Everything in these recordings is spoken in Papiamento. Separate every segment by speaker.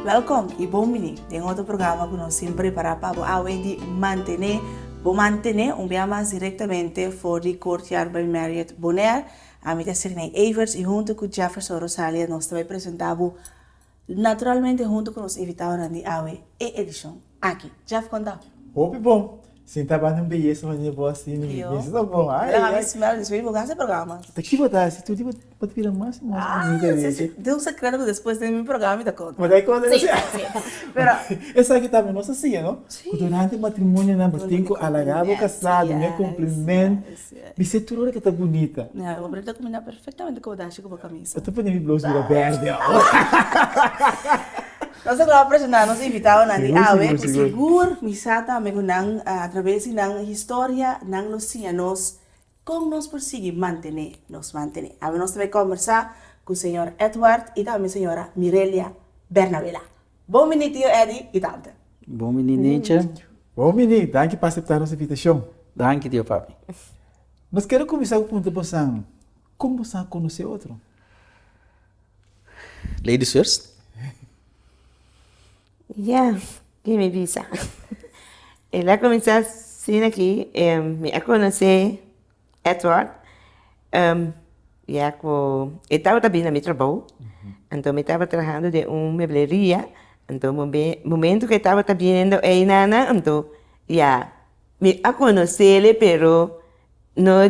Speaker 1: Welkom i bon bini den otro programa ku nos tin prepará pa bo awe di Mantené Bo Mantené, un bia mas direktamente for di Courtyard by Marriott Bonaire. Ami ta Sirney Everts i huntu ku Jefferson Rosalia nos ta bai presentá bo naturalmente huntu ku nos invitadonan di awe e edishon aki. Jeff konta.
Speaker 2: Hopi bon. Sinta banda un beyesa manera bo asina mi
Speaker 1: Yo.
Speaker 2: Mester ta bon. Ai,
Speaker 1: Laga mi
Speaker 2: ai.
Speaker 1: smell despues di bo gasta e programa.
Speaker 2: Ta ki bo ta hasi? Tur di bo bo ta bira mas i mas bunita
Speaker 1: Ah, si,
Speaker 2: weet
Speaker 1: si.
Speaker 2: je.
Speaker 1: Den un secreto ku despues den mi programa mi ta konta.
Speaker 2: Bo ta konta
Speaker 1: Sí,
Speaker 2: esei?
Speaker 1: sí. Pero.
Speaker 2: Esaki tambe nos a siña no?
Speaker 1: Sí.
Speaker 2: Ku durante matrimonionan bo tin ku halagá bo kasá, dun'é
Speaker 1: Yes,
Speaker 2: compliment.
Speaker 1: yes, yes.
Speaker 2: Bis'é tur ora ke ta bunita.
Speaker 1: Ya, bo ta kuminá perfectamente ku bo ta haci ku bo camisa.
Speaker 2: Bo ta pone mi blouse bira berde awor.
Speaker 1: Nos ta kla presentá nos invitadonan di
Speaker 2: Sigur,
Speaker 1: awe
Speaker 2: sigur,
Speaker 1: ku
Speaker 2: sigur.
Speaker 1: sigur mi sa tambe ku nan atraves di nan historia nan lo siña nos kon nos por sigui mantené nos mantené. Awe nos ta bai kòmbersá ku señor Edward i tambe señora Mirelia Bernabela. Bon bini tio Eddy i tante.
Speaker 3: Bon bini Necha.
Speaker 2: Bon bini, danki pa aseptá nos invitashon.
Speaker 3: Danki tio papi.
Speaker 2: Nos kere kuminsá ku puntra bosan, kon bosan a konosé otro?
Speaker 3: Ladies first.
Speaker 4: Ya, ki mi bisa. El a kuminsá asina aki, mi a konosé Edward ya ku e tabata bini na mi trabou, anto mi tabata trahando den un mebleria, anto momento ku e tabata biniendo einan anto ya mi a konosele pero No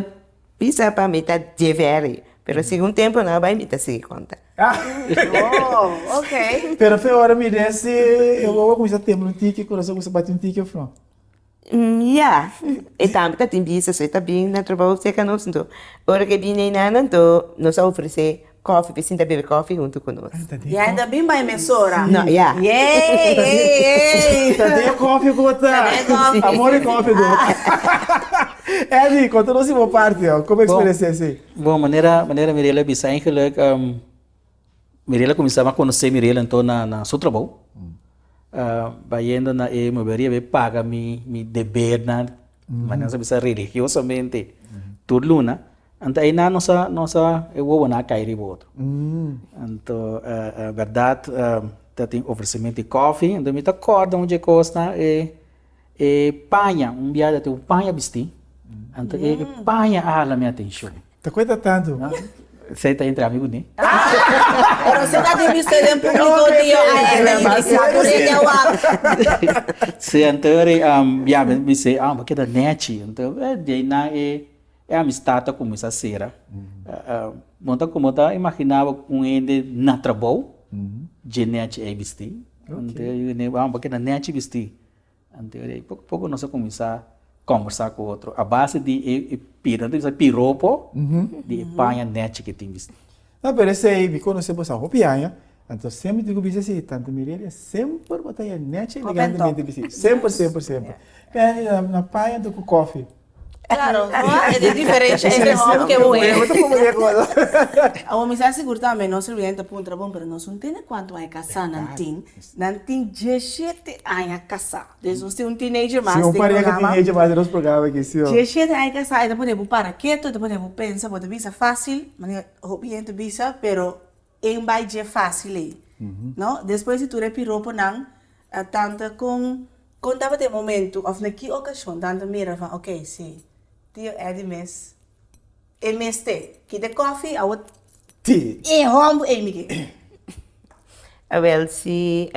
Speaker 4: bisa pa mi ta dje veri, pero segun tempo nan a bai mi ta sigui konta.
Speaker 1: Oh, ok.
Speaker 2: Pero fe ora mi desi e wowo kuminsá tembla un tiki, kurason kuminsá bati un tiki of no?
Speaker 4: Ya, e tambe ta tin bisa, so e ta bin na trabou serka nos, anto ora ku e bini einan anto nos a ofresé Koffie, pi sinta bebe koffie huntu ku nos.
Speaker 1: Ya e ta bin bai mesora.
Speaker 4: No, ya.
Speaker 1: Yey, yey, yey.
Speaker 2: Ta den koffie ku ta.
Speaker 1: Ta den koffie.
Speaker 2: Amor di koffie ku ta. Eddie, konta nos di bo parti, komo eksperensia esei?
Speaker 3: Bon, manera, manera Mirela a bisa eigenlijk, Mirela a kuminsá, mi a konosé Mirela anto na na su trabou. Bayendo na e muebleria bai paga mi mi debernan, manera nos a bisa religiosamente tur luna. Anto einan nos a nos a e wowonan a kai riba otro. Anto bèrdat ta tin ofresimento di kòfi, anto mi ta kòrda un dje kosnan e e paña, un biaha ta tin un paña bistí, anto e paña a hala mi atenshon.
Speaker 2: Ta kuenta tantu?
Speaker 3: Esei ta entre ami ku ni.
Speaker 1: Pero si ta tin bisto den públiko tio ai e ta bisa tur hende a wak.
Speaker 3: Si anto ya mi bis'é ah bo keda nèchi, anto di einan e E amistad ta cuminsa cera. Bo ta como ta imagina bo un hende na trabou dje nechi ey bisti. Anto bo keda nechi bisti. Anto poco poco nos a cuminsa combersa cu otro a base di e pira, nan ta bisa piropo di e paña nechi ke tin bisti.
Speaker 2: No, pero esey mi conoce bo sa hopi aña, anto semper tin cu bisa si tanta Mirelia semper bo ta haya nechi elegantemente bisti. Semper, semper, semper. Na paña anto cu koffie.
Speaker 1: Claro, no, e di diferencia entre homber ke muher. Awor mi sa sigur tambe nos sirbiente ta puntra bon, pero nos no tende cuanto aña casá nan tin. Nan tin dieshete aña casá. Dus nos tin un teenager mas
Speaker 2: Sí, un
Speaker 1: den
Speaker 2: pareha
Speaker 1: programa.
Speaker 2: teenager mas den nos programa aki, sí.
Speaker 1: Dieshete aña casá, e ta pone bo para keto, e ta pone bo pensa, bo ta bisa fácil, manera hopi hende ta bisa, pero e bai dje fácil ei. No? Despues di tur e piroponan, tanta con Kon tabata e momentu òf na ki okashon tanta mira van ok si tio Eddy mes e mester kita e kòfi awo e hòmber ei mi ke.
Speaker 4: Awel si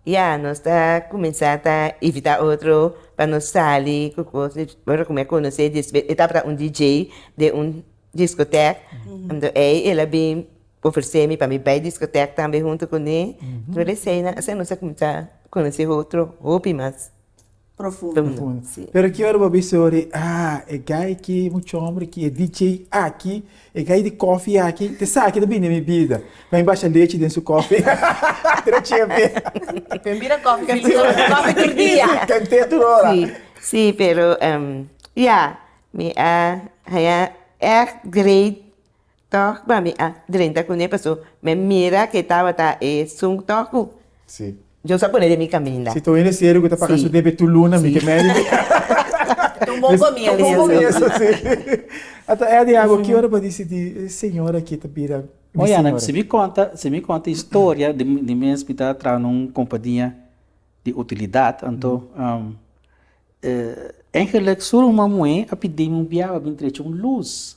Speaker 4: ya nos ta kuminsá ta invitá otro pa nos sali ku kos ora ku mi a konosé despues e tabata un DJ den un diskotèk anto ei el a bin Ofresé mi pa mi bai diskotèk tambe huntu kuné. Tur eseinan asina nos a kuminsá konosé otro hopi mas
Speaker 1: Profundo.
Speaker 2: profundo.
Speaker 4: Sí.
Speaker 2: Pero ki ora bo bisa ori, ah, e guy aki, mucha homber aki, e DJ aki, e guy di koffie aki, te sa aki ta bini den mi bida. Pa mi basha lechi den su koffie. Tira chepe.
Speaker 1: Pa mi bira koffie koffie tur dia.
Speaker 2: Kant'é tur ora.
Speaker 4: Sí, sí, pero ya, mi a haña ègt great Tòg pa mi a drenta kuné paso mi a mira ke tabata esun tòg ku
Speaker 2: Sí.
Speaker 4: Dios a pone den mi kaminda.
Speaker 2: Si ta un hende serio ku ta paga su debe tur luna mi ke meri.
Speaker 1: Ta un bon komienso.
Speaker 2: Un bon komienso, sí. Ata Eddie abo ki ora bo disidí e señora aki ta bira.
Speaker 3: Oya, si mi konta, si mi konta historia di di mes mi ta traha na un kompania di utilidat, anto eigenlijk solo un muhé a pidi mi un biaha pa bin trecha un lus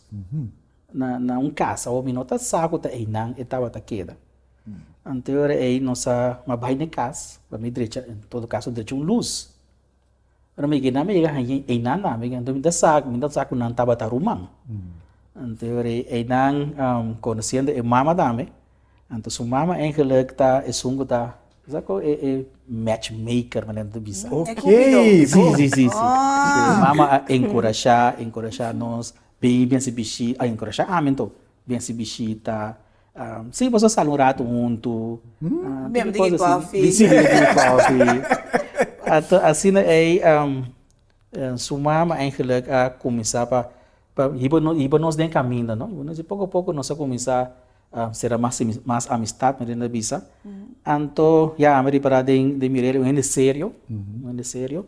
Speaker 3: na na un kas, awor mi no ta sa ku ta einan e tabata keda. Anto e ora ei nos a bai na e kas pa mi drecha, en todo kaso drecha un lus. Ora mi yega, mi yega haña einan nan, mi anto mi ta sa, mi ta sa ku nan tabata ruman. Anto ora einan konosiendo e mama tambe, anto su mama eigenlijk ta esun ku ta, sa ku e e matchmaker manera nan ta bisa.
Speaker 2: Ok,
Speaker 3: Si, si, si, si. E mama a enkurashá, enkurashá nos bin bin hasi bishita, a enkurashá ami anto bin hasi bishita. Sí, boso sali un rato huntu.
Speaker 1: Bebe tiki kofi.
Speaker 3: Sí, bebe tiki kofi. Anto asina ei su mama eigenlijk a kuminsá pa pa hiba nos hiba nos den kaminda no. Hiba nos poko poko nos a kuminsá sera mas mas amistat mi a bisa. Anto ya mi ripará den den Mirella un hende serio, un hende serio.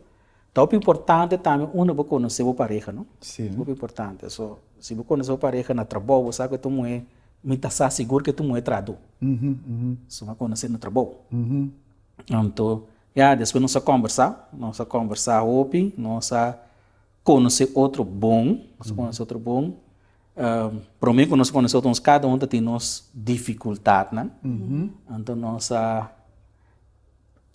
Speaker 3: Ta hopi importante tambe unda bo konosé bo pareha no.
Speaker 2: Sí.
Speaker 3: Hopi importante. So, si bo konosé bo pareha na trabou, bo sa ku e ta un muhé, mi ta sa sigur ku e ta un muhé trahadó. So mi a konosé na trabou. Anto, ya, despues nos a kòmbersá, nos a kòmbersá hopi, nos a konosé otro bon, nos a konosé otro bon. Promé ku nos konosé otro, nos kada un ta tin nos difikultatnan. Anto nos a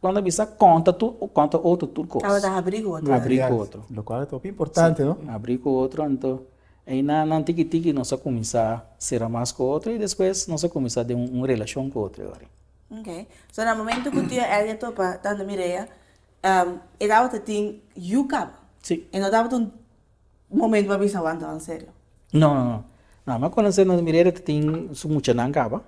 Speaker 3: Cuando bisa conta tu conta otro tur cos.
Speaker 1: Tabata habri cu otro.
Speaker 3: Habri cu otro.
Speaker 2: Lo cual ta hopi importante, no?
Speaker 3: Habri cu otro, anto einan nan tiki tiki nos a cuminsa cera mas cu otro y despues nos a cuminsa den un relacion cu otro awor.
Speaker 1: Ok. So na momento cu tio Elly a topa tanta Mireya, e tabata tin yu caba?
Speaker 3: Si.
Speaker 1: E no tabata un momento pa bisa wanta wan serio?
Speaker 3: No, no, no. No, mi a conoce nos Mireya ta tin su muchanan caba.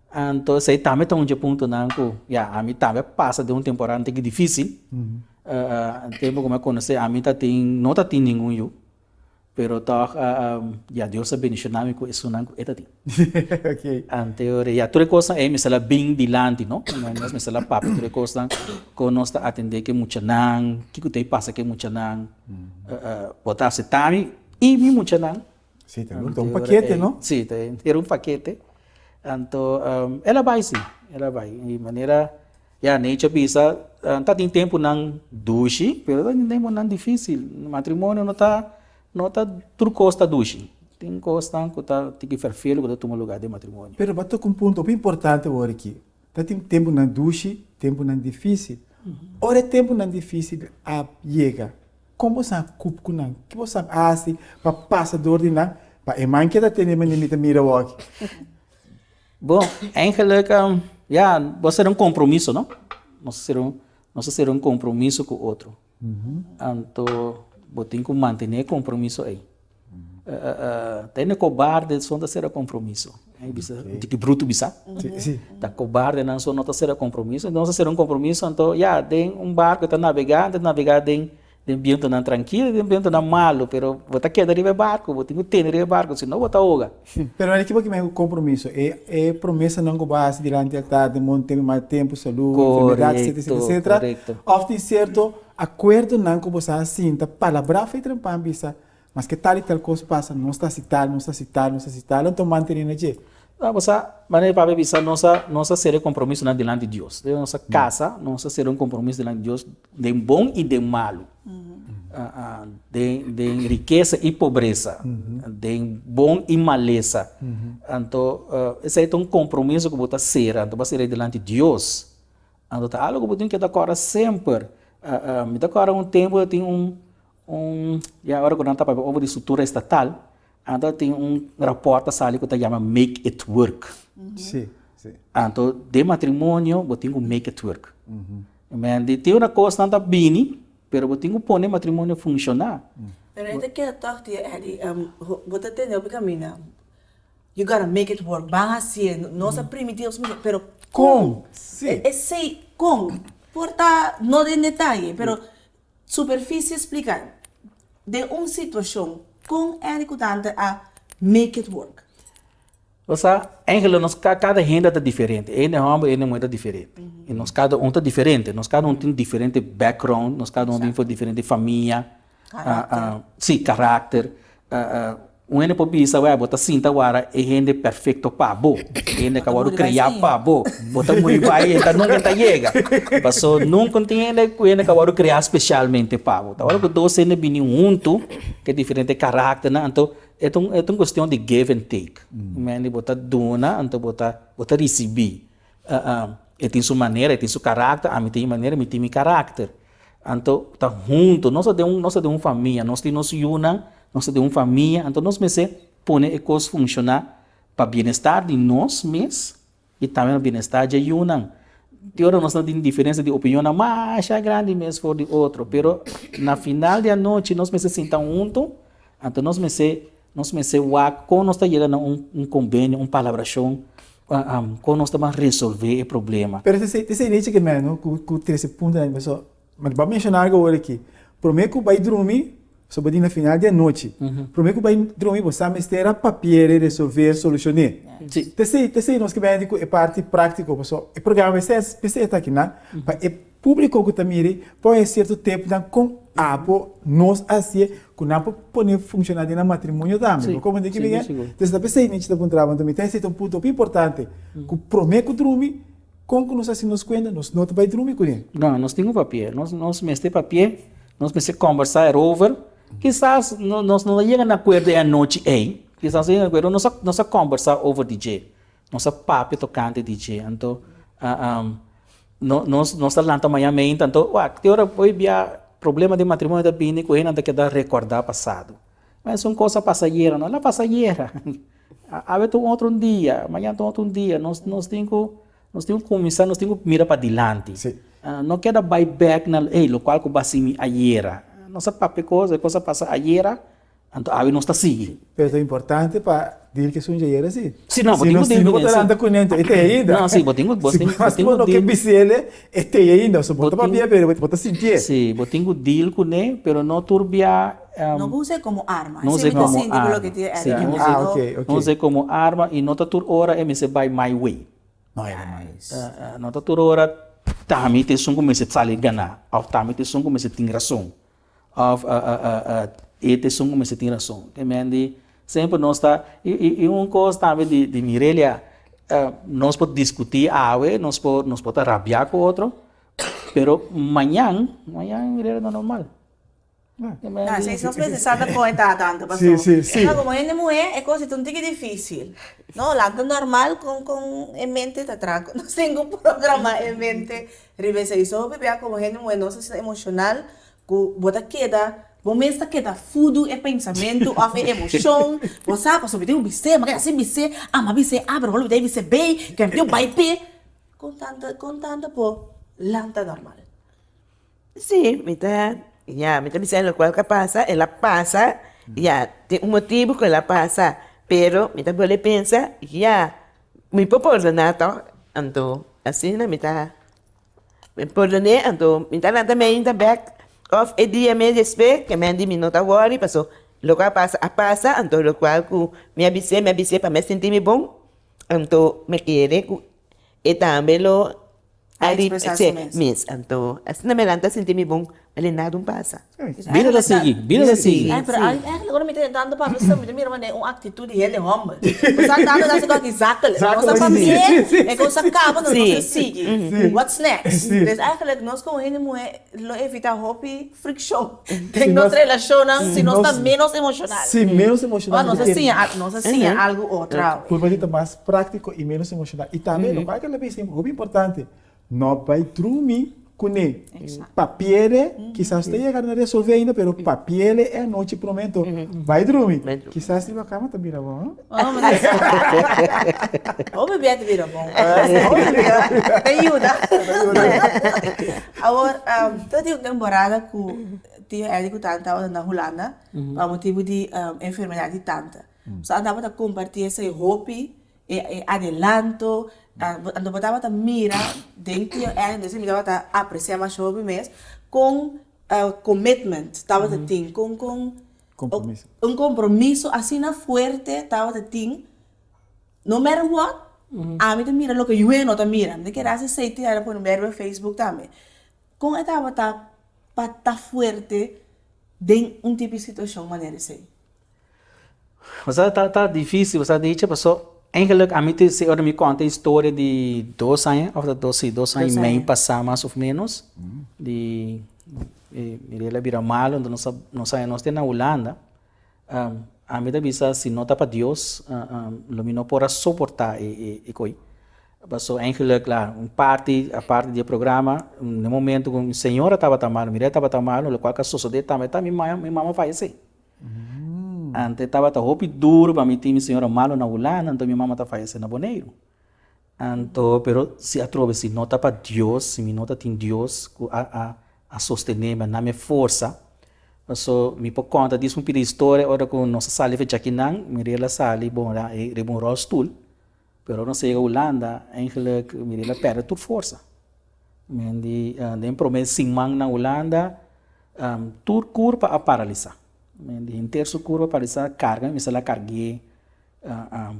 Speaker 3: Anto esei tambe ta un dje puntonan ku ya ami tambe a pasa den un temporada un tiki difisil. Tempu ku mi a konosé ami ta tin no ta tin ningun yu, pero tòg ya Dios a bendishoná mi ku esunnan ku e ta tin. Anto ya tur e kosnan ei mester a bin dilanti no, nos mester a papia tur e kosnan kon nos ta atendé ku e muchanan, kiko ta pasa ku e muchanan, bo ta aseptá mi i mi muchanan.
Speaker 2: Sí, ta un pakete, no?
Speaker 3: Sí, ta henter un pakete. Anto, el a bai sí, el a bai. I manera, ya, Necho a bisa, ta tin tempunan dushi, pero ta tin tempunan difísil. Matrimonio no ta, no ta tur kos ta dushi. Tin kosnan ku ta tiki fèrfelu ku ta tuma lugá den matrimonio.
Speaker 2: Pero bo a toka un punto hopi importante awor aki. Ta tin tempunan dushi, tempunan difísil. Ora e tempunan difísil a yega, Kon bo sa kup ku nan? Ki bo sa hasi pa pasa dor di nan pa e man keda tene manera mi ta mira awor aki?
Speaker 3: Bon, eigenlijk, ya, bo a sera un kompromiso, no? Nos a sera un, nos a sera un kompromiso ku otro. Anto bo tin ku mantené e kompromiso ei. Ta hende kobarde so ta sera kompromiso. Ei bisa, un tiki brutu bisa. Ta kobardenan so no ta sera kompromiso. Nos a sera un kompromiso, anto ya, den un barko ta nabegá, ta nabegá den den bientonan trankilo, den bientonan malu, pero bo ta keda riba e barko, bo tin ku tene riba e barko, si no bo ta hoga.
Speaker 2: Pero anto kibo kimen ku kompromiso? E e promesanan ku bo a hasi dilanti altar den bon tempu, mal tempu, salú, enfermedat, etcetera, etcetera, etcetera.
Speaker 3: Korekto.
Speaker 2: Òf tin sierto akuerdonan ku bo sa sinta palabrá fe trempan bisa, Maske tal i tal kos pasa, nos ta hasi tal, nos ta hasi tal, nos ta hasi tal, anto mantené na dje.
Speaker 3: No, bo sa, manera Pablo a bisa, nos a, nos a sera e kompromisonan dilanti Dios. Den nos a kasa, nos a sera un kompromiso dilanti Dios den bon i den malu. Den, den rikesa i pobresa, den bon i malesa. Anto, esei ta un kompromiso ku bo ta sera, anto bo a sera dilanti Dios. Anto ta algu ku bo tin ke ta kòrda semper. Mi ta kòrda un tempu tin un Un ya ora ku nan ta papia over di struktura estatal, anto tin un rapòrt ta sali ku ta yama Make It Work.
Speaker 2: Sí, sí.
Speaker 3: Anto den matrimonio bo tin ku make it work. Men di tin una kosnan ta bini, pero bo tin ku pone matrimonio funshoná.
Speaker 1: Pero e ta keda tòg di Eddie, bo ta tende hopi kaminda, you gotta make it work, ban hasié, nos a primiti nos mes, pero kon?
Speaker 2: Sí.
Speaker 1: Esei kon? Por ta no den detaye, pero Superficie splica den un situacion con Andy cu Tante a make it work.
Speaker 3: Osea, eigenlijk nos cada hende ta diferente. Hende homber y hende muher ta diferente. Y nos cada un ta diferente. Nos cada un tin diferente background, nos cada un bin for diferente famia.
Speaker 1: Karakter.
Speaker 3: Si, karakter. Un hende por bisa, wè, bo ta sinta wara e hende perfecto pa bo, e hende ku a wòrdu kreá pa bo, bo ta muri bai e ta nunka ta yega. Paso nunka no tin hende ku hende ku a wòrdu kreá spesialmente pa bo. Ta ora ku dos hende bini huntu ku e diferente karakternan, anto e ta un e ta un kuestion di give and take. Mende bo ta duna anto bo ta bo ta risibí. E tin su manera, e tin su karakter, ami tin mi manera, mi tin mi karakter. Anto ta hunto, nos ta den un, nos ta den un famia, nos tin nos yunan, nos ta den un famia, anto nos mester pone e kos funshoná pa bienestar di nos mes i tambe pa bienestar dje yunan. Tin ora nos ta tin diferensia di opinionnan masha grandi mes for di otro, pero na final di anochi nos mester sinta hunto, anto nos mester nos mester wak kon nos ta yega na un un kombenio, un palabrashon, kon nos ta ban resolvé e problema.
Speaker 2: Pero esei esei nechi ke men no ku ku trese puntonan pasobra mi ta menshoná algu awor aki promé ku bai drumi pasobra bo tin na final di anochi promé ku bai drumi bo sa mester a papia e resolvé solushoné ta esei ta esei nos ke bini ku e parti práktiko pasobra e programa mester mester ta akinan pa e públiko ku ta mira por e sierto tempunan kon abo nos a hasié ku nan por pone funshoná den nan matrimonio tambe. Bo komprende ki mi ke? Entonces ta p'esei mi ta puntra bo, mi ta hasi ta un punto hopi importante, ku promé ku drumi, kon ku nos hasi nos kuenta, nos no ta bai drumi kuné.
Speaker 3: No, nos tin ku papia. Nos nos mester papia, nos mester kòmbersá erover. Kisas nos no ta yega na akuerdo e anochi ei, kisas no yega na akuerdo, nos a nos a kòmbersá over di dje. Nos a papia tokante di dje. Anto nos nos ta lanta maña meinta, anto wak te ora hoy bia problema den matrimonio ta bini ku hendenan ta keda rekordá pasado. Ma esun kos a pasa ayera, no la pasa ayera. Awe ta un otro un dia, mañana ta un otro un dia. Nos nos tin ku nos tin ku kuminsá, nos tin ku mira padilanti. No keda bai bèk na ey lokual ku basi mi ayera. Nos a papia kos, e kos a pasa ayera. Anto awe nos ta sigui.
Speaker 2: Pero ta importante pa deal ku esun djayer asi.
Speaker 3: Si no, bo tin ku deal
Speaker 2: Si no bo ta lanta kuné anto e ta ainda.
Speaker 3: No, si, bo tin ku, bo tin,
Speaker 2: bo tin ku deal. Mas ku bo no ke bis'el, e ta ainda. So bo ta papia pero bo ta sintié.
Speaker 3: Si, bo tin ku deal kuné, pero no tur bia.
Speaker 1: No bo us'é komo arma.
Speaker 3: No us'é komo arma. Si, no us'é,
Speaker 2: Ah, ok, ok.
Speaker 3: no us'é komo arma i no ta tur ora e mester bai my way.
Speaker 2: No era mais.
Speaker 3: No ta tur ora t'ami ta esun ku mester sali ganá òf t'ami ta esun ku mester tin rason. Of e ta esun ku mester tin rason. Te men di semper nos ta i un kos tambe di di Mirelia nos por diskutí awe, nos por nos por ta rabiá ku otro, pero mañan, mañan Mirelia ta normal.
Speaker 1: Ah, si nos mester sa ta kon e ta tantu paso.
Speaker 2: Sí, sí, sí.
Speaker 1: No, komo hende muhé e kos ta un tiki difísil. No, lanta normal kon kon e mente ta traha. Nos tin ku programá e mente Riba esei so hopi bia komo hende muhé nos ta asina emoshonal ku bo ta keda bo mes ta keda fudu e pensamentu òf e emoshon bo sa pasobra mi tin ku bis'é mi a keda sin bis'é a mi a bis'é a pero mi a olbida di bis'é b ke mi tin ku bai p'e kon tanta kon tanta por lanta normal.
Speaker 4: Sí mi ta ya mi ta bisa lokual ku a pasa el a pasa ya tin un motibu ku el a pasa pero mi ta bolbe pensa ya Mi por pordoná tòg? Anto asina mi ta pordon'é, anto mi ta lanta meinta bèk òf e dia mes despues ke men di mi no ta wòri paso loke a pasa a pasa, anto lokual ku mi a bis'é mi a bis'é pa mi a sinti mi bon, anto mi kere ku e tambe lo
Speaker 1: A expresá su mes.
Speaker 4: Mes, anto asina mi lanta sinti mi bon, ale nada un pasa.
Speaker 3: Bida ta sigui, bida ta sigui.
Speaker 1: Ay, pero eigenlijk ora mi ta tentando papia so, mi ta mira manera un actitud di hende homber. Bo sa tanto ta haci zakelijk. Nos a papia, e cos a caba, nos ta sigui. What's next? Dus eigenlijk nos como hende muhe lo evita hopi friccion den nos relacionnan si nos ta menos emocional.
Speaker 2: Si, menos emocional.
Speaker 1: Nos a siña, nos a siña algo otro awe.
Speaker 2: Culpa di ta mas práctico y menos emocional. Y tambe locual que el a bisa hopi importante, no bay drumi cune. Papiele, kisas ta yega na resolve ainda, pero papiele e anochi prome anto bay drumi. Kisas riba cama ta bira bon, no?
Speaker 1: Hopi bia ta bira bon. Hopi bia ta yuda. Awor, ta tin un temporada ku tio Eddie ku tanta tabata na Hulanda pa motibu di enfermedad di tanta. So nan tabata kompartí esei hopi, e adelanto, anto bo tabata mira den tio Eddie, entonces mi tabata apresiá masha hopi mes kon commitment tabata tin, kon kon un kompromiso asina fuerte tabata tin. No matter what, ami ta mira loke yu no ta mira. Mi ta kere hasi esei te a pone riba Facebook tambe. Kon e tabata pa ta fuerte den un tipo di situacion manera esei?
Speaker 3: Bo ta ta difícil, bo sa dicho, paso eigenlijk ami te si ora mi conta historia di dos aña, of ta dos, si, dos aña y mei pasá mas of menos, di Mirela bira malo, enton nos a nos a nos te na Hulanda, ami ta bisa si no ta pa Dios lo mi no por a soporta e e koe. Paso eigenlijk la un parti aparte di e programa, na e momento ku mi señora tabata malo, Mirela tabata malo, lokual ku a sosode tambe ta mi mama fayesé. Ante tabata hopi duro pa mi tin mi señora malo na Hulanda, anto mi mama ta fayece na Boneiru. Anto, pero si atrobe si no ta pa Dios, si mi no ta tin Dios cu a a a sostene mi, a na mi forsa, paso mi por conta dis un pida historia ora cu nos a sali for djakinan, mi rel a sali bon riba un rolstoel, pero ora nos a yega Hulanda, eigenlijk mi rel a perde tur forsa. Men di den prome siman na Hulanda tur kurpa a paralisá. Men di henter su kurpa a paralisá, karga mi mester la karg'é,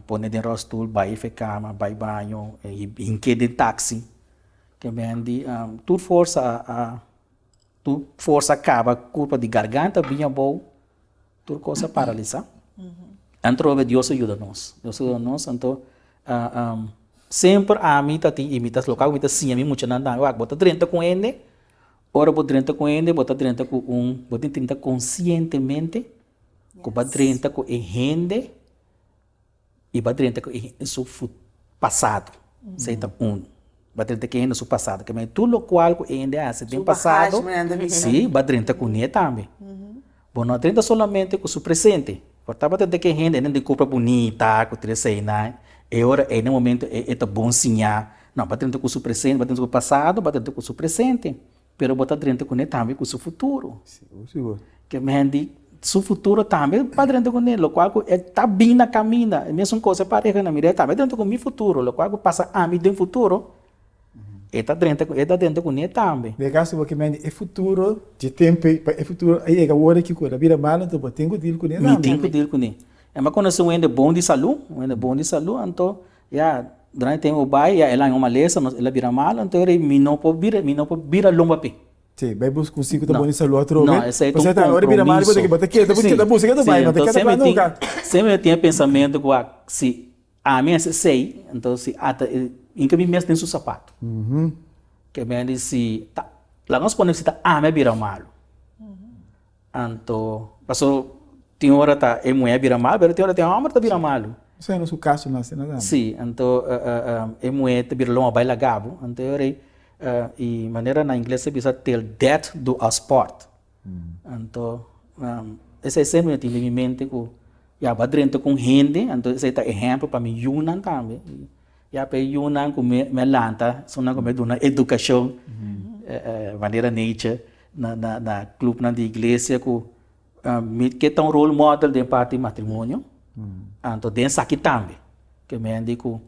Speaker 3: pone den ròlstul, bai efe kama, bai baño, hink'é den taksi. Ke men di tur forsa a tur forsa a kaba, kurpa di garganta bin abou, tur kos a paralisá. Anto Dios a yuda nos, Dios a yuda nos, anto Semper ami ta tin i mi ta loke mi ta siña mi muchanan tambe, wak bo ta drenta ku hende, ora bo drenta ku hende bo ta drenta ku un, bo tin drenta konsientemente ku bo a drenta ku e hende i bo a drenta ku e hende su pasado, esei ta unu, bo a drenta ku e hende su pasado, ke men tur lokual ku e hende a hasi den pasado, si, bo a drenta kuné tambe. Bo no a drenta solamente ku su presente. Por tabata den ke hende den kupra bunita ku tur eseinan, e ora ei na momento ei e ta bon siñá. No, bo a drenta ku su presente, bo a drenta ku pasado, bo a drenta ku su presente, pero bo ta drenta kuné tambe ku su futuro.
Speaker 2: Sigur, sigur.
Speaker 3: Ke men di su futuro tambe bo a drenta kuné, lokual ku e ta bin na kaminda. E mesun kos e pareha na mira, e tambe a drenta ku mi futuro, lokual ku pasa ami den futuro, E ta drenta ku e ta drenta kuné tambe.
Speaker 2: Den e kaso bo ke mende e futuro dje tempu ei pa e futuro a yega awor aki ku el a bira malu anto bo tin ku deal kuné
Speaker 3: tambe. Mi tin ku deal kuné. E mi a konosé un hende bon di salú, un hende bon di salú anto ya durante tempu bai ya el a haña un malesa el a bira malu anto ora mi no por bira mi no por bira lomba p'e.
Speaker 2: Sí, bai buska un si ku ta bon di salú atrobe.
Speaker 3: No, esei ta un
Speaker 2: Pasobra ora bira malu bo ta
Speaker 3: kompromiso.
Speaker 2: ke keda bo keda buska keda bai, no ta keda kla nunka.
Speaker 3: Semper mi tin e pensamentu ku si Ami a esei, anto si ata e inka mi mes den su sapato. Ke men di si ta, laga nos pone si ta ami a bira malu. Anto, paso tin ora ta e muhé a bira malu, pero tin ora ta e hòmber ta bira malu.
Speaker 2: Esei no su kaso na asina tambe.
Speaker 3: Si, anto e muhé ta bira loma bai laga bo, anto e ora ei, i manera na ingles ta bisa till death do us part. Anto, esei semper mi tin den mi mente ku ya bo a drenta ku un hende, anto esei ta ehèmpel pa mi yunan tambe. Ya pa e yunan ku mi a lanta, esunnan ku mi a duna edukashon manera nature na na na klupnan di iglesia ku mi ke ta un role model den parti di matrimonio, anto den esaki tambe. Ke mi di ku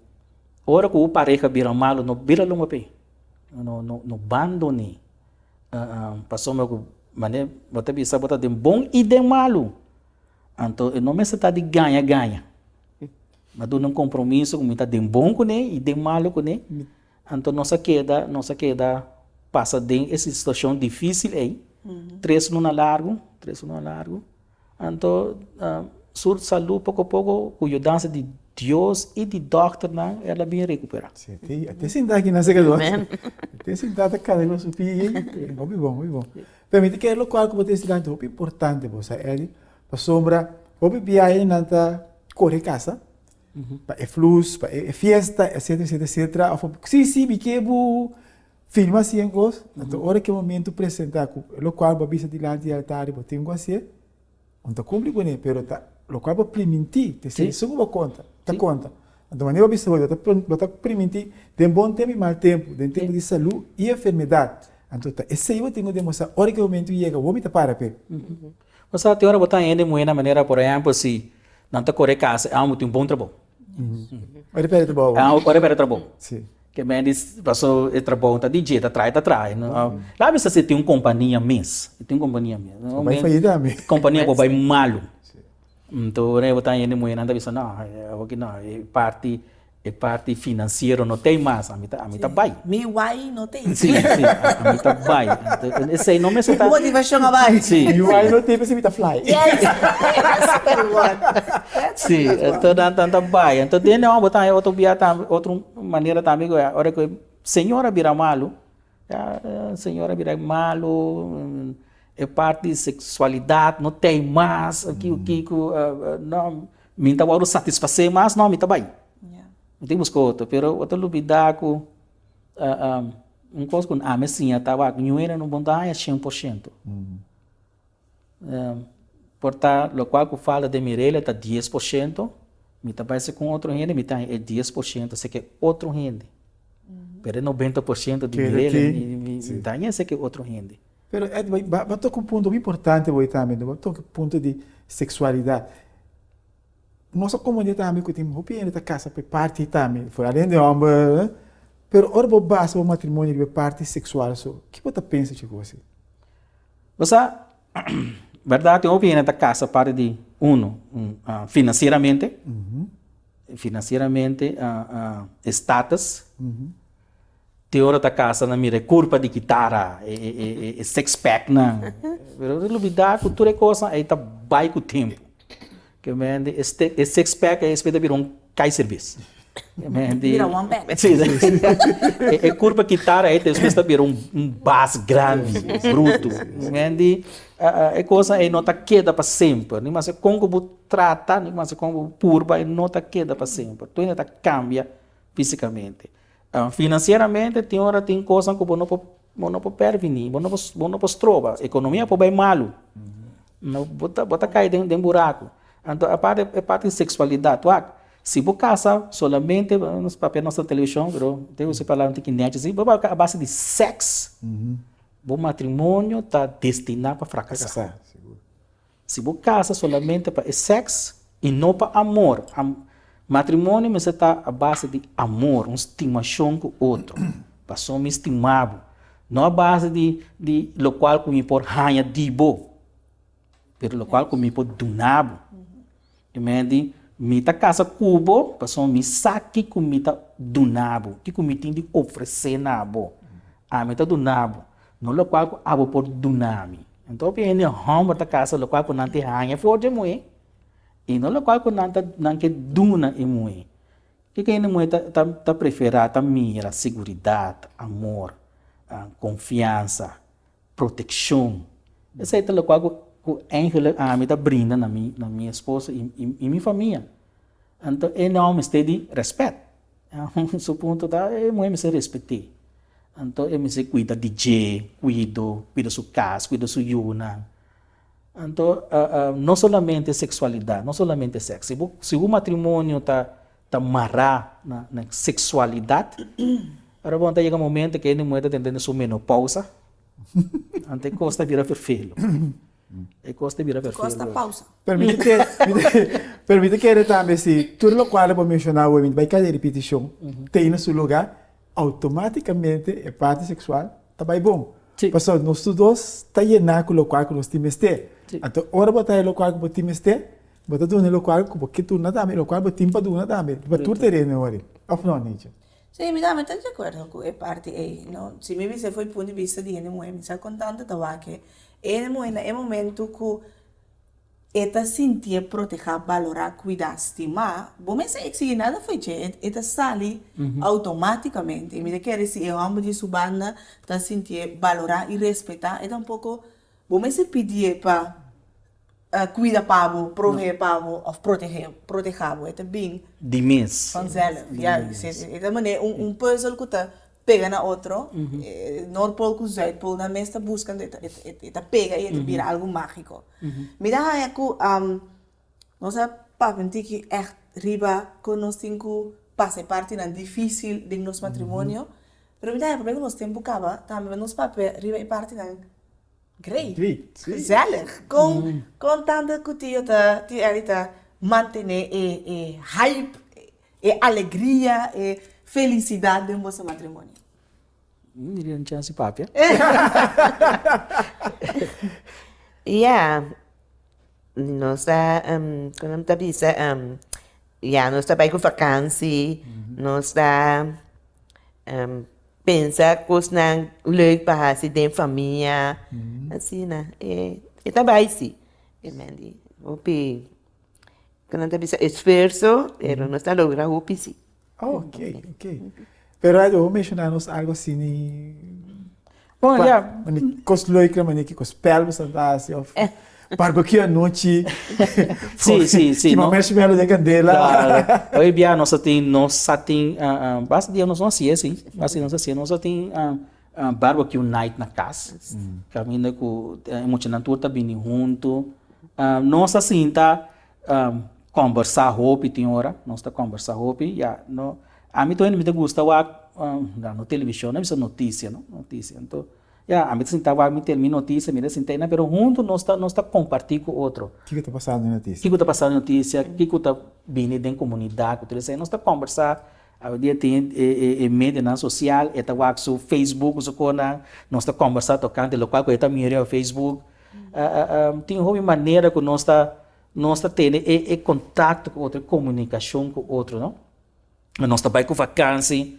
Speaker 3: ora ku bo pareha bira malu no bira lomba p'e, no no no bandon'é. Pasobra ku manera bo ta bisa bo ta den bon i den malu, anto e no mester ta di gaña gaña. Mi a duna un kompromiso ku mi ta den bon kuné i den malu kuné, anto nos a keda nos a keda pasa den e situashon difísil ei tres luna largu, tres luna largu. Anto su salú poko poko ku yudansa di Dios i di dòkternan el a bin rekuperá.
Speaker 2: Sí, te, te sinta aki na segador. Te sinta ta kada su pie. Hopi bon, hopi bon. Pero mi ta kere lokual ku bo ta esaki hopi importante bo sa Eddie, pasobra hopi biahe nan ta kore kasa pa e flus, pa e fiesta, etcetera, etcetera, etcetera. Of si, si, mi ke bo Firma así kos, anto ora ku e momento presentá ku lokual bo a bisa dilanti di altar bo tin ku hasié, bo no ta kumpli kuné, pero ta lokual bo primintí, ta esei esun ku bo konta, ta konta. Anto manera bo bisa hoy, bo ta primintí den bon tempu i mal tempu, den tempu di salú i enfermedat. Anto ta esei bo tin ku demostrá ora ku e momento yega, bo mi ta para p'e.
Speaker 3: Bo sa tin ora bo ta hende muhé na manera, por ehèmpel, si nan ta kore kasa, e amo tin un bon trabou.
Speaker 2: Ora e pèrdè trabou.
Speaker 3: Ora e pèrdè trabou.
Speaker 2: Sí.
Speaker 3: Ke men di paso e trabou ta di dje, ta traha, ta traha. La bisa si tin un kompania mes, si tin un kompania mes.
Speaker 2: Bo bai fayida tambe.
Speaker 3: Kompania bo bai malu. Nto ora bo ta hende muhernan ta bisa no, awor ki no, e parti. E parti finansiero no tei mas, ami ta ami ta bai.
Speaker 1: Mi wai no tei.
Speaker 3: Si, si, ami ta bai. Esei no mester ta.
Speaker 1: Motivashon a bai.
Speaker 3: Si.
Speaker 2: Mi wai no tei p'esei mi ta fly.
Speaker 1: Yes, that's a good one.
Speaker 3: Si, anto nan nan ta bai. Anto den nan bo ta haña otro bia tambe, otro manera tambe ku ora ku e señor a bira malu, ya señor a bira malu, e parti seksualidat no tei mas, kiko kiko, no. Mi ta wòrdu satisfasé mas, no, mi ta bai. Mi tin buska otro, pero bo ta lubidá ku un kos ku ami a siña ta wak, ñu hende no bon ta haña 100%. Por ta lokual ku falta den mi regla ta 10%, mi ta bai segun otro hende, mi ta haña e 10% seke otro hende. Pero e 90% di mi regla mi ta haña seke otro hende.
Speaker 2: Pero Ed, bo a toka un punto muy importante bo tambe, bo a toka e punto di seksualidat. Nos a komprende tambe ku tin hopi hende ta kasa pa e parti tambe, for alén di hòmber, pero ora bo basa bo matrimonio riba e parti seksual so, ki bo ta pensa dje kos ei?
Speaker 3: Bo sa, bèrdat tin hopi hende ta kasa parti di uno, finansieramente, finansieramente, e status. Te ora ta casa nan mira e curpa di kitara, e six pack nan. Pero ta lubida cu tur e cosnan ey ta bay cu tempo. Ke mende e six pack ey espe ta bira un kaiserbis.
Speaker 1: Bira one pack.
Speaker 3: Si. E curpa kitara ey despues ta bira un bas grandi, bruto. Mende e cosnan ey no ta keda pa semper. Ni mas con cu bo trata, ni mas con cu bo purba, e no ta keda pa semper. Tur hende ta cambia fisicamente. Finansieramente tin ora tin kosnan ku bo no por bo no por pervini, bo no por bo no por stroba, ekonomia por bai malu, no bo ta bo ta kai den den buraku. Anto aparte e parti di seksualidat, wak, si bo kasa solamente, nos papia nos na televishon pero te usa e palabra un tiki nèchi si, bo bai a base di sèks, bo matrimonio ta destiná pa frakasá. Si bo kasa solamente pa e sèks i no pa amor, matrimonio mester ta a base di amor, un stimashon ku otro, pasobra mi stima bo, no a base di di lokual ku mi por haña di bo, pero lokual ku mi por duna bo. I men di, mi ta kasa ku bo pasobra mi sa kiko mi ta duna bo, kiko mi tin di ofresé na bo. Ami ta duna bo, no lokual ku abo por duna mi. Anto hopi hende hòmber ta kasa lokual ku nan tin haña for dje muhé i no lokual ku nan ta nan ke duna e muhé. Kiko hende muhé ta ta ta preferá? Ta mira siguridat, amor, konfiansa, protekshon. Esei ta lokual ku ku eigenlik ami ta brinda na mi na mi esposa i i mi famia. Anto e nòm mester di rèspèt. Su punto ta e muhé mester respet'é. Anto e mester kuida di dje, kuido, kuida su kas, kuida su yunan. Anto no solamente seksualidat, no solamente sèks. Si bo si bo matrimonio ta ta mará na na seksualidat, ora bo ta yega un momento ku hende muhé ta tende su menopousa, anto e kos ta bira ferfelu. E kos ta bira
Speaker 1: Kos ta
Speaker 3: ferfelu.
Speaker 1: pausa.
Speaker 2: Permiti ke permiti kere tambe si tur lokual bo menshoná awor mi ta bai kada ripitishon tei na su lugá outomátikamente e parti seksual ta bai bon.
Speaker 3: Sí.
Speaker 2: Pasobra nos tur dos ta yená ku lokual ku nos tin mester.
Speaker 3: Sí.
Speaker 2: Anto ora bo ta haña lokual ku bo tin mester, bo ta duna e lokual ku bo ke duna tambe, e lokual bo tin pa duna tambe. Riba tur tereno awor ei. Òf no, Nietzsche?
Speaker 1: Sí, mi tambe ta di akuerdo ku e parti ei. No, si mi bisa for e punto di bista di hende muhé, mi sa kon tantu ta wak e hende muhé na e momento ku E ta sintié protehá, balorá, kuidá, stimá. Bo mester eksigí nada fo'i dje, e ta sali outomátikamente. I mi ta kere si e hòmber di su banda ta sintié balorá i respetá, e tampoko bo mester pidié pa kuida pa bo, proveé pa bo òf protehé, protehá bo. E ta bin
Speaker 3: Di mes.
Speaker 1: vanzelf. Ya, e ta manera un pùzel ku ta pega na otro, Noordpool ku Zuidpool nan mes ta buska e ta pega i e ta bira algu mágiko. Mi ta haña ku nos a papia un tiki ègt riba kon nos tin ku pasa e partinan difísil den nos matrimonio, pero mi ta haña promé ku nos tempu kaba tambe nos papia riba e partinan Great. Gezellig. Kon kon tante ku tio ta tio Elly ta mantené e e hype, e alegria, e felisidat den boso matrimonio?
Speaker 3: Mi di un chance papia.
Speaker 4: Ya, nos ta, kon nan ta bisa. Ya nos ta bai ku vakansi, nos ta pensa kosnan leuk pa hasi den famia, asina. E ta bai si. E men di hopi, ku nan ta bisa esfuerso, pero nos ta logra hopi si.
Speaker 2: Ok, ok. Pero Edwin, bo menshoná nos algu asina
Speaker 3: Bon, ya.
Speaker 2: Mane kos leuk la, mane kiko spel bo sa ta hasi of barbecue anochi.
Speaker 3: Sí, sí, sí.
Speaker 2: Kima marshmallow den kandela.
Speaker 3: Claro. Hoy bia nos a tin, nos sa tin, basta dia nos no hasié sí, basta dia nos hasié, nos a tin barbecue night na kas, kaminda ku e muchanan tur ta bini huntu. Nos a sinta kombersá hopi tin ora, nos ta kombersá hopi, ya, no. Ami tur hende mi ta gusta wak no televishon no bisa notisia no notisia anto ya ami ta sinta wak mi tel mi notisia mi ta sinta einan pero huntu nos ta nos ta komparti ku otro.
Speaker 2: Kiko ta pasando den notisia?
Speaker 3: Kiko ta pasando den notisia kiko ta bini den komunidat ku tur esei nos ta kombersa awendia tin e e e medianan sosial e ta wak su facebook ku su konan nos ta kombersa tokante lokual ku e ta mira riba facebook tin hopi manera ku nos ta nos ta tene e e kontakto ku otro e komunikashon ku otro no. Nos ta bai ku vakansi,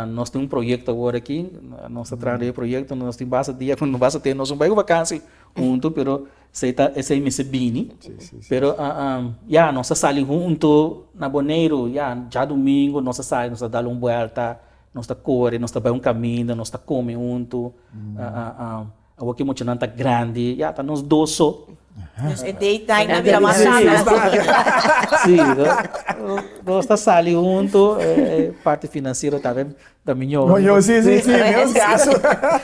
Speaker 3: nos tin un proyekto awor aki, nos ta traha den e proyekto, nos tin basta dia ku no basta tempu, nos no bai ku vakansi huntu, pero esei ta esei mester bini. Pero ya nos ta sali huntu na Boneiru, ya djadumingu nos ta sali, nos ta dal un buelta, nos ta kore, nos ta bai un kaminda, nos ta kome huntu. Awor ki muchanan ta grandi, ya ta nos dos so.
Speaker 1: Dus e date night na bira mas sano.
Speaker 3: Sí, nos ta sali hunto, e parti financiero tambe ta miñor.
Speaker 2: Miñor, sí, sí, sí, menos gasto.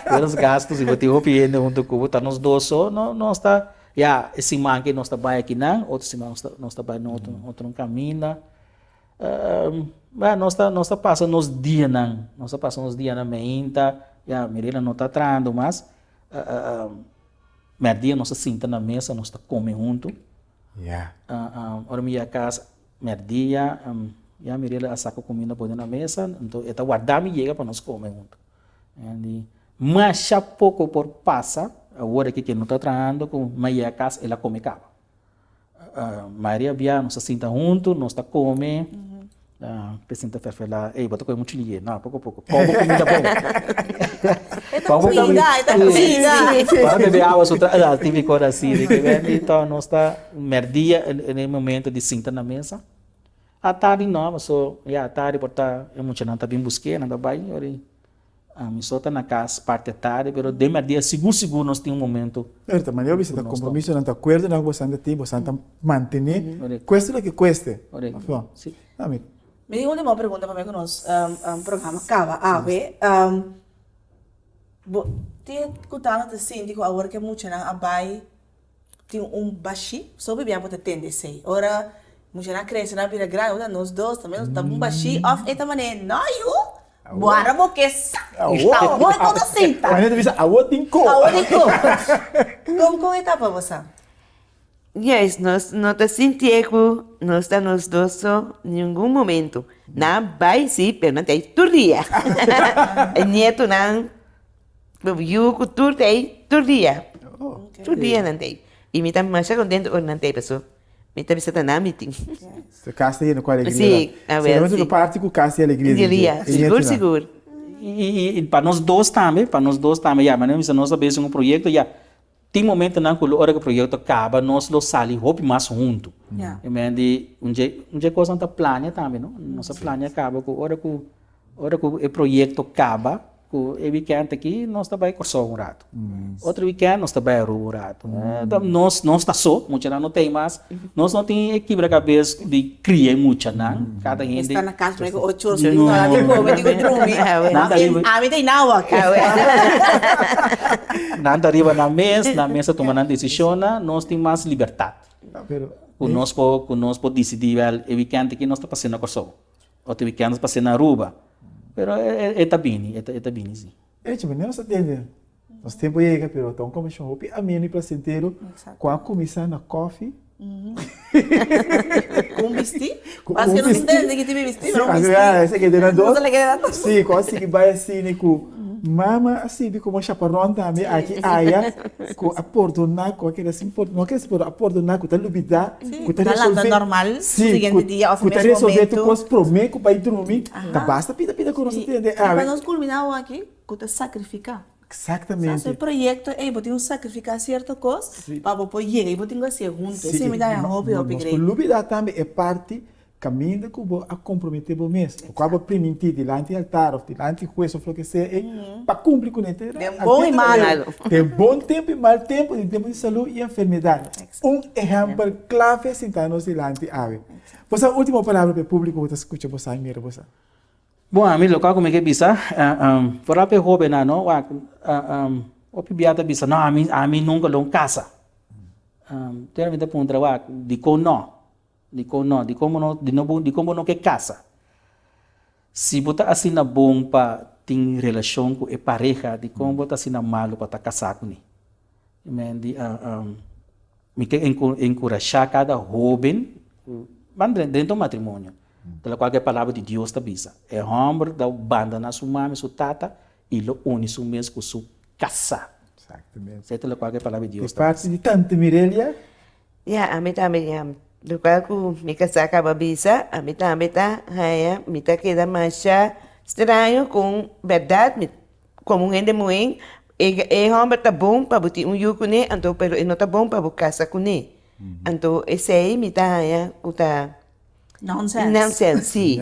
Speaker 3: Menos gasto, si bo tin hopi hende hunto ku bo, ta nos dos so, no, nos ta, ya, e siman aki nos ta bai akinan, otro siman nos ta bai na otro, otro kaminda. Bueno, nos ta, nos ta pasa nos dianan, nos ta pasa nos dianan meinta, ya Mirela no ta trahando mas, merdia nos ta sinta na mesa, nos ta come hunto.
Speaker 2: Ya.
Speaker 3: Ora mi yega cas merdia, ya Mirela a saca cuminda pone na mesa, anto e ta warda mi yega pa nos come hunto. Masha poco por pasa, awor aki ke no ta trahando, cu mi a yega cas el a come caba. Mayoria bia nos ta sinta huntu, nos ta kome, te sinta ferfelá, ey bo ta kome muchu liye, no poko poko, komo kumida bon.
Speaker 1: E ta kuida, e ta kuida.
Speaker 3: Para bebe awa su tra, típiko ora así, de ke bende to nos ta merdia en e momento di sinta na mesa, atardi no, paso ya atardi por ta e muchanan ta bin busk'é, nan ta bai, ora e Mi so ta na cas parti atardi, pero den merdia sigur sigur nos tin un momento.
Speaker 2: Pero ta manera bo bisa ta compromisonan ta acuerdonan cu bosan ta tin, bosan ta mantene, cueste lo que cueste.
Speaker 3: Correcto. Si.
Speaker 2: Mi
Speaker 1: tin un ultimo pregunta pa mi cu nos programa caba awe. Bo tin cu tanto ta sinti cu awor cu e muchanan a bay tin un bashí, so bibia bo ta tende esei. Ora muchanan krese nan bira grandi, ora nos dos tambe nos ta un bashí òf e ta manera no yu, bo ara bo ke sa, awor bo ta sinta.
Speaker 2: Manera ta bisa awor tin ko.
Speaker 1: Awor tin ko. Kon kon e ta pa bo sa?
Speaker 4: Juist, nos no ta sintié ku nos ta nos dos so ningun momento. Nan bai sí, pero nan ta ei tur dia. E nietonan Yu ku tur ta ei tur dia. Tur dia nan ta ei. I mi ta masha kontentu ora nan ta ei paso mi ta bisa ta nan mi tin.
Speaker 2: So kas ta yena ku alegria
Speaker 4: Si,
Speaker 2: la.
Speaker 4: awel
Speaker 2: Solamente
Speaker 4: si.
Speaker 2: no parti ku kas di alegria di dje.
Speaker 4: Alegria,
Speaker 2: E
Speaker 4: sigur
Speaker 2: nietunan.
Speaker 4: sigur.
Speaker 3: I pa nos dos tambe, pa nos dos tambe ya, manera mi bisa nos a bes un proyekto ya, tin momentonan ku ora ku e proyekto kaba nos lo sali hopi mas huntu.
Speaker 1: Ya.
Speaker 3: I men di un dje un dje kosnan ta plania tambe no, nos a plania kaba ku ora ku ora ku e proyekto kaba Ku e wikènt aki nos ta bai Kòrsou un ratu. Otro wikènt nos ta bai Aruba un ratu. Nos nos ta so, muchanan no tei mas. Nos no tin e kibra kabes di kria e muchanan. Kada hende.
Speaker 1: Esta na kas promé ku ocho or, no a di kome, di ku drumi. Ami ta ina awor.
Speaker 3: Nan ta riba nan mes, nan mes ta tuma nan desishonnan. Nos tin mas libertat. Ku nos por ku nos por disidí wèl e wikènt aki nos ta pas'é na Kòrsou. Otro weekend nos pas'é na Aruba. Pero e ta bini, e ta bini si.
Speaker 2: Echi, manera nos ta tende, nos tempu a yega, pero ta un kombershon hopi ameno i plasentero ku a kuminsá na kòfi.
Speaker 1: Ku un bistí? Paske nos no tende ki tipo di bistí, pero un bistí.
Speaker 2: Sí, esei ke den nan dos. Sí, ku a sigui bai asina ku. Mama a sirbi komo chaperon tambe aki aya ku a pordoná ku a keda sin pordoná, no a keda sin pordoná, a pordoná ku ta lubidá, ku ta resolvé, sí, ku ta resolvé tur kos promé ku bai drumi, ta basta pida pida ku nos a tende awe.
Speaker 1: Pa nos kulminá awor aki, ku ta sakrifiká.
Speaker 2: Exactamente.
Speaker 1: Sa su proyecto ey bo tin un sacrifica cierto cos pa bo por yega y bo tin cu hacié hunto. Esey mi ta haña hopi hopi
Speaker 2: Nos
Speaker 1: great.
Speaker 2: por lubida tambe e parti caminda cu bo a compromete bo mes, lo cual bo a priminti dilanti altar of dilanti hues of loke sea ey pa cumpli cu ne.
Speaker 1: Den bon y malo.
Speaker 2: Den bon tempo y mal tempo, den tempo di salud y enfermedad. Un ehempel clave sinta nos dilanti awe. Bo sa ultimo palabra pa e publico cu ta scucha bo sa y mira bo sa?
Speaker 3: Bon, ami loke ku mi ke bisa, foral pa e hóbennan no, wak, hopi bia ta bisa, no, ami, ami nunka lo kasa. Te mi ta puntra, wak, dikon no? Dikon no? Dikon bo no, dikon bo no ke kasa? Si bo ta asina bon pa tin relashon ku e pareha, dikon bo ta asina malu pa ta kasá kuné? Mi ke enkurashá kada hóben ku ban drenta un matrimonio, ta lokual ku e palabra di Dios ta bisa, e hòmber ta bandoná su mama i su tata i lo uni su mes ku su kasá.
Speaker 2: Exactamente.
Speaker 3: Esei ta lokual ku e palabra di
Speaker 2: Di
Speaker 3: Dios ta bisa.
Speaker 2: parti di tante Mirelia.
Speaker 4: Ya, ami tambe ya. Lokual ku mi kasá kaba bisa, ami tambe ta haña, mi ta keda masha straño kon bèrdat mi Komo un hende muhé, e e hòmber ta bon pa bo tin un yu kuné, anto pero e no ta bon pa bo kasa kuné. Anto esei mi ta haña ku ta
Speaker 1: Nonsens.
Speaker 4: nonsens, sí.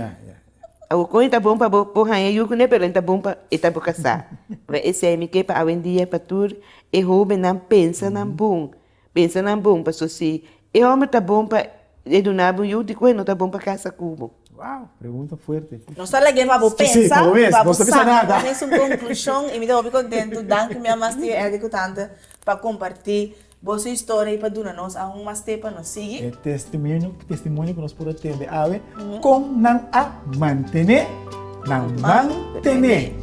Speaker 4: Awor kon e ta bon pa bo por haña yu kuné, pero e ta bon pa e ta bo kasá. Esei mi ke pa awendia pa tur e hóbennan pensa nan bon. Pensa nan bon, paso si e homber ta bon pa e duna bo yu, dikon e no ta bon pa kasa ku bo?
Speaker 2: Wow, pregunta fuerte.
Speaker 1: Nos ta lag'é pa bo
Speaker 2: Sí,
Speaker 1: pensa,
Speaker 2: pa bo mes,
Speaker 1: pa bo
Speaker 2: nos ta bisa
Speaker 1: saca
Speaker 2: nada.
Speaker 1: bo mes un conclusion y mi ta hopi contento. Danki mi amas tio Eddie cu tante pa comparti boso historia y pa duna nos aun mas tep pa nos sigui.
Speaker 2: E testimonio, testimonio cu nos por a tende awe, con nan a mantene, nan mantene.